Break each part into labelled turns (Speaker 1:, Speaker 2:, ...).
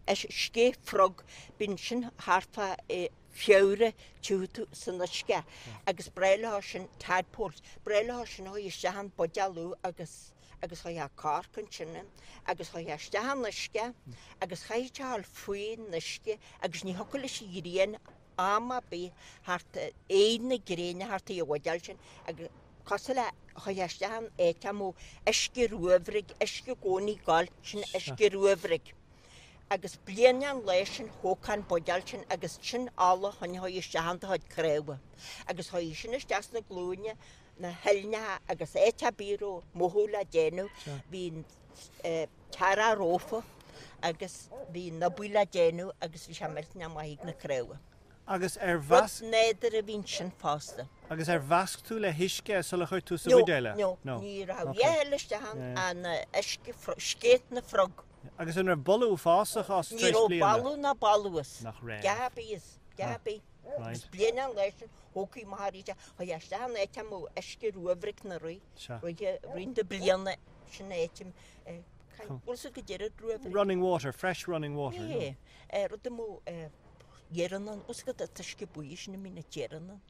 Speaker 1: Scéith frog, bíonn sin thart fá Feabhra, tiocfaidh tú san uisce agus breá leo sin tadpoles, breá leo sin a chuaigh isteach an buidéal úd agus agus chuaigh a corc ansin agus chuaigh isteach an uisce agus chaithfidh tú a ghabháil faoin uisce agus ní thiocfadh leis an ghrian am ar bith thart éad na gréine thart ar an bhuidéal sin agus cosúil le chuaigh isteach an áit a mbeadh uisce ruabhraigh, uisce i gcónaí ag gabháil, sin uisce ruabhraigh. Agus bliain an lae sin thógfá an buidéal sin agus sin ola chun a chuaigh isteach in do chuid cnámha. Agus chuaigh sin isteach sna glúine, na huillinneacha agus áit ar bith a raibh mothú le déanamh, bhí an t-earrach rompu agus bhí an obair le déanamh agus bhí sé millteanach maith ag na cnámha.
Speaker 2: Agus ar mheasc.
Speaker 1: Rud nádúrtha a bhí ansin fosta.
Speaker 2: Agus ar mheasc tú le huisce sular chuir tú sa bhuidéal é?
Speaker 1: No, no, ní raibh a dhath eile isteach ann ach uisce, scéith na frog.
Speaker 2: Agus an raibh boladh uafásach as tar éis bliana?
Speaker 1: Ní raibh boladh ná boladh as.
Speaker 2: Nach raibh?
Speaker 1: Gach ar bith as, gach ar bith. Agus bliain an lae sin, thógfaí amach arís é, chuaigh isteach in áit a mbeadh uisce ruabhraigh na rith, rith, rith na bliana, sin áit a, bhfuil sa go deireadh ruabhraigh.
Speaker 2: Running water, fresh running water.
Speaker 1: Yeah, rud a mbeadh deireadh an, bhfuil sa go t-uisce buí sin a mbíonn ag deireadh an.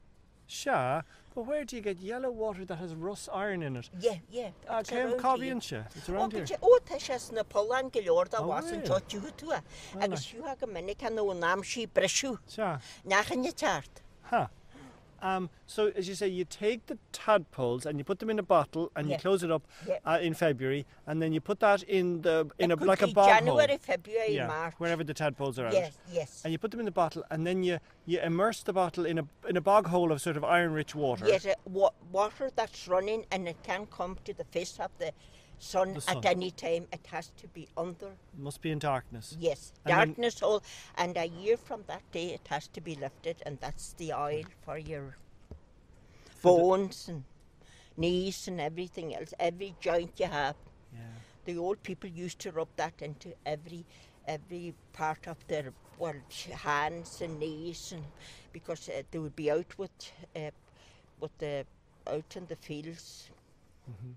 Speaker 2: Sea, but where do you get yellow water that has Russ iron in it?
Speaker 1: Yeah, yeah.
Speaker 2: Ah,
Speaker 1: It's
Speaker 2: cén
Speaker 1: around
Speaker 2: cá
Speaker 1: here.
Speaker 2: bhíonn sé? It's around
Speaker 1: Ó,
Speaker 2: here.
Speaker 1: bíonn sé, ó, tá sé sna polláin go leor dá
Speaker 2: Oh,
Speaker 1: bhfás
Speaker 2: really?
Speaker 1: anseo, tiocfaidh tú é.
Speaker 2: Well,
Speaker 1: Agus fiú go minic nó in aimsir briseadh.
Speaker 2: Sea.
Speaker 1: Neachan ag teacht.
Speaker 2: Huh. Um, so, as you say, you take the tadpoles and you put them in a bottle and you
Speaker 1: Yeah.
Speaker 2: close it up
Speaker 1: Yeah.
Speaker 2: uh, in February and then you put that in the in
Speaker 1: It
Speaker 2: a
Speaker 1: could
Speaker 2: like a
Speaker 1: be
Speaker 2: bog hole.
Speaker 1: January, February,
Speaker 2: Yeah,
Speaker 1: March.
Speaker 2: wherever the tadpoles are out.
Speaker 1: Yes, yes.
Speaker 2: And you put them in the bottle and then you you immerse the bottle in a in a bog hole of sort of iron-rich water.
Speaker 1: Yes, uh, wa water that's running and it can't come to the face of the sun,
Speaker 2: The sun.
Speaker 1: at any time. It has to be under.
Speaker 2: Must be in darkness.
Speaker 1: Yes,
Speaker 2: And then-
Speaker 1: darkness hole. And a year from that day, it has to be lifted, and that's the oil for your bones and knees and everything else, every joint you have.
Speaker 2: Yeah.
Speaker 1: The old people used to rub that into every every part of their well hands and knees and because uh, they would be out with uh, with the out in the fields.
Speaker 2: Mm -hmm.